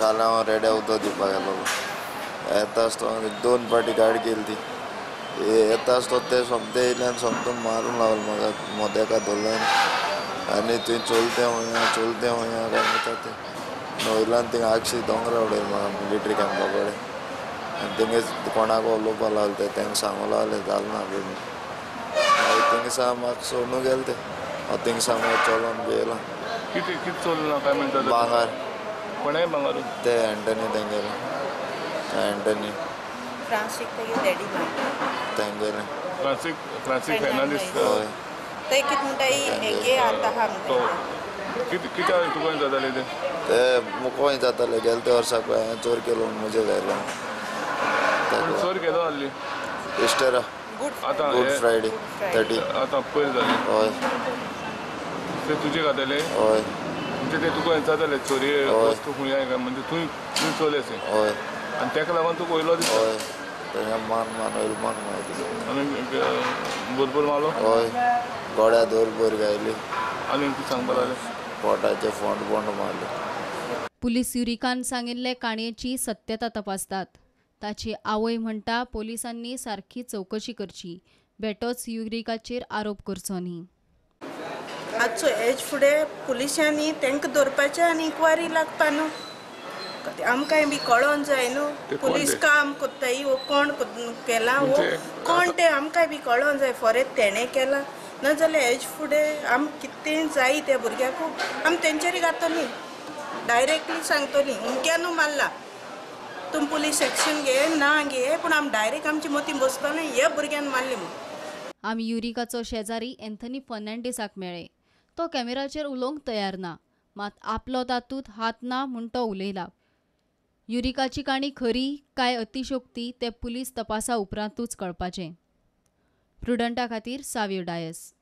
काल हांव रेड्या उदक दिवपाक गेल्लो. येता आसतना 2 फावटी गाडी केली ती. येता आसतना ते सोमते येयले आनी सोमतो मारूंक लागलो म्हाका, मोदेका धरलो आनी थंय चलते खंय चलते खंय काय म्हणटा ते वयल्यान थिंगा आगशी दोंगरा उडयले म्हाका मिलिटरी कॅम्पा कडेन. आनी थिंगा कोणाक उलोवपा लागले ते तांकां सांगूंक लागले जालें ना बी. मागीर थिंगा सावन म्हाका सोडून गेले ते. हांव थिंगा सावन मागीर चलोन बी येयला. कितें चोरलें ना काय म्हणटा? भांगर. कोणें भांगर? ते एंटनी तेंगेले. एंटनी फ्रांसीक तेगे डॅडी तेंगेले. फ्रांसीक फ्रांसीक फेर्नांडीस. हय. ते कितें म्हणटा हेगे आतां आहा म्हणटा. कित्याक तुका जाताले ते? ते मुकोय जाताले गेले ते वर्सा पळय हांवें चोर केलो म्हजे जायलो. चोर केदो जाल्ली? इस्टरा. आतां गुड फ्रायडे 30. आतां पयर जाली. हय. ते तुजे खाताले? हय. म्हणजे ते तुका जाताले चोरये वस्तू खंय काय म्हणजे तूं तूं चोरले. हय. आनी ताका लागून तुका वयलो दिसता? हय. तेंगे मान मान वयलो मान मागीर. आनी भरपूर मारलो? हय. गोड्या दोर भर गायली. आनी कितें सांगपा लागले? पोटाचे फोंड बोंड मारले. पुलीस युरिकान सांगिल्ले काणयेची सत्यता तपासतात. ताची आवय म्हणटा पोलिसांनी सारकी चवकशी करची, बेटोच युरिकाचेर आरोप करचो न्ही. आजचो हेज फुडें पुलिसांनी तांकां दवरपाचें आनी इन्क्वायरी लागपा न्हू. आमकांय बी कळोन जाय न्हू पुलीस काम कोत्ताय वो कोण केलां वो कोण तें आमकांय बी कळोन जाय. फोरेत तेणें केलां ना जाल्यार हेज फुडें आम कितें जाय त्या भुरग्याकू आमी तेंचेर घातली डायरेक्टली सांगतली उमक्यानू मारला तुम पुलीस एक्शन घे ना घे, पूण आमी डायरेक्ट आमची मती बसतले हे भुरग्यान मारली म्हूण. आमी युरिकाचो शेजारी एंथनी फर्नांडीसाक मेळ्ळे. तो कॅमेराचेर उलोवंक तयार ना, मात आपलो तातूंत हात ना म्हूण तो उलयला. युरिकाची काणी खरी काय अतिशोक्ती ते पुलीस तपासा उपरांतूच कळपाचें. प्रुडंटा खातीर सावियो डायस.